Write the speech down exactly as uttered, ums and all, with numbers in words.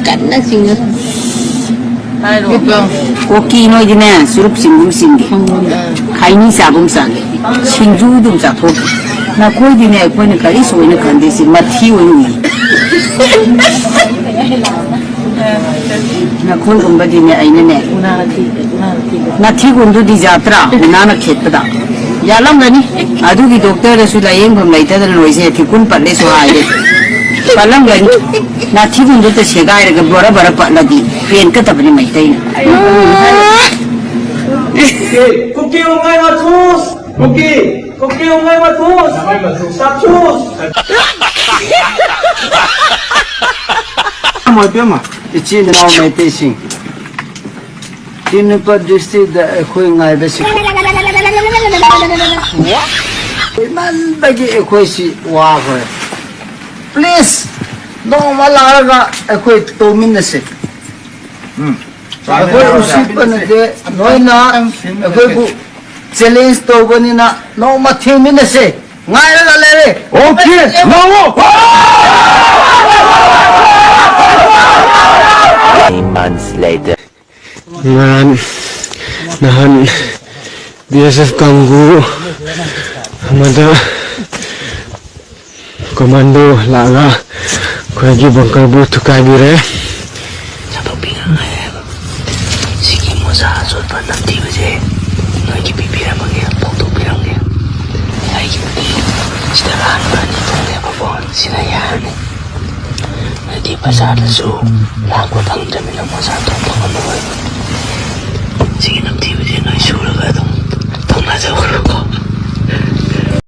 ꯀꯟꯅ ꯆꯤꯡꯉ꯫ ꯍꯥꯏꯔꯣ꯫ ꯀꯣꯀꯤ ꯅꯣꯏꯗꯤꯅꯦ, ꯆꯨꯔꯨꯞ ꯆꯤꯡꯒꯨꯝ ꯆꯤꯡꯒꯦ꯫ ꯈꯥꯏꯅꯤ ꯆꯥꯒꯨꯝ ꯆꯥꯒꯦ꯫ ꯁꯤꯡꯖꯨꯗꯨꯝ ꯆꯥꯊꯣꯛꯀꯦ꯫ ꯅꯈꯣꯏꯗꯤꯅꯦ, ꯑꯩꯈꯣꯏꯅ ꯀꯔꯤꯁꯨ ꯑꯣꯏꯅ ꯈꯟꯗꯦ, ꯁꯤ ꯃꯊꯤ ꯑꯣꯏꯅ ꯎꯏ꯫ ꯅꯈꯣꯏꯒꯨꯝꯕꯗꯤꯅꯦ, ꯑꯩꯅꯅꯦ, ꯅꯥꯊꯤꯒꯨꯝꯗꯨꯗꯤ ꯌꯥꯇ꯭ꯔꯥ? ꯎꯅꯥꯅ ꯈꯦꯠꯄꯗ ꯌꯥꯜꯂꯝꯒꯅꯤ꯫ ꯑꯗꯨꯒꯤ ꯗꯣꯛꯇꯔꯗꯁꯨ ꯂꯥꯌꯦꯡꯐꯝ ꯂꯩꯇꯗꯅ ꯂꯣꯏꯁꯦ ꯊꯤꯀꯨꯟ ꯄꯠꯂꯦꯁꯨ ꯍꯥꯏꯔꯦ꯫ ꯄꯠꯂꯝꯒꯅꯤ꯫ ꯅꯥꯊꯤꯒꯨꯝꯗꯨꯗ ꯁꯦꯒꯥꯏꯔꯒ ꯕꯣꯔ ꯕꯣꯔ ꯄꯠꯂꯗꯤ ꯄꯦꯟꯀꯗꯕꯅꯤ ꯃꯩꯇꯩꯅ꯫ ꯀꯨꯀꯤ ꯔꯣꯡꯃꯩ ꯃꯊꯨꯁ! ꯀꯨꯀꯤ! ꯀꯨꯀꯤ ꯔꯣꯡꯃꯩ ꯃꯊꯨꯁ! ꯁꯥꯊꯨꯁ! ꯏꯃꯥ ꯏꯕꯦꯝꯃ, ꯏꯆꯤꯟ ꯏꯅꯥꯎ ꯃꯩꯇꯩꯁꯤꯡ, ꯇꯦꯡꯅꯧꯄꯜ ꯗꯤꯁꯇ꯭ꯔꯤꯛꯇ ꯑꯩꯈꯣꯏ ꯉꯥꯏꯕꯁꯤ ꯀꯨꯏꯃꯟꯕꯒꯤ ꯑꯩꯈꯣꯏꯁꯤ ꯋꯥꯈ꯭ꯔꯦ꯫ ꯄ꯭ꯂꯤꯖ, ꯅꯣꯡꯃ ꯂꯥꯛꯑꯒ ꯑꯩꯈꯣꯏ ꯇꯧꯃꯤꯟꯅꯁꯦ꯫ ꯎꯝ꯫ ꯑꯩꯈꯣꯏ ꯎꯁꯤꯠꯄ ꯅꯠꯇꯦ, ꯅꯣꯏꯅ ꯑꯩꯈꯣꯏꯕꯨ ꯆꯦꯂꯦꯟꯖ ꯇꯧꯕꯅꯤꯅ ꯅꯣꯡꯃ ꯊꯦꯡꯃꯤꯟꯅꯁꯦ꯫ ꯉꯥꯏꯔꯒ ꯂꯩꯔꯦ꯫ ꯑꯣꯀꯦ, ꯂꯥꯛꯑꯣ꯫ Three months later. ꯉꯔꯥꯡ ꯅꯍꯥꯟ ꯕꯤ ꯑꯦꯁ ꯑꯦꯐ ꯀꯥꯡꯕꯨ ꯑꯃꯗ ꯀꯃꯥꯟꯗꯣ ꯂꯥꯛꯑꯒ ꯑꯩꯈꯣꯏꯒꯤ ꯕꯪꯀꯔꯕꯨ ꯊꯨꯒꯥꯏꯕꯤꯔꯦ꯫ ꯆꯥꯊꯣꯛꯄꯤꯅꯉꯥꯏ ꯍꯥꯏꯕ꯫ ꯁꯤꯒꯤ ꯃꯣꯖꯥ ꯑꯆꯣꯠꯄ ꯅꯝꯊꯤꯕꯁꯦ ꯅꯣꯏꯒꯤ ꯄꯤꯕꯤꯔꯝꯃꯒꯦ, ꯐꯧꯗꯣꯛꯄꯤꯔꯝꯒꯦ꯫ ꯑꯩꯒꯤꯕꯨꯗꯤ ꯁꯤꯗ ꯑꯍꯥꯟꯕ ꯑꯅꯤ ꯊꯣꯛꯅꯦꯕꯀꯣ, ꯁꯤꯅ ꯌꯥꯔꯅꯤ꯫ ꯍꯥꯏꯗꯤ ꯕꯖꯥꯔꯗꯁꯨ ꯂꯥꯛꯄ ꯐꯪꯗ꯭ꯔꯕꯅꯤꯅ ꯃꯣꯖꯥ ꯇꯣꯡꯕ ꯉꯝꯃꯔꯣꯏꯕ꯫ ꯁꯤꯒꯤ ꯅꯝꯊꯤꯕꯁꯦ ꯅꯣꯏ ꯁꯨꯔꯒ ꯑꯗꯨꯝ ꯊꯣꯡꯅꯖꯧꯔꯣꯀꯣ꯫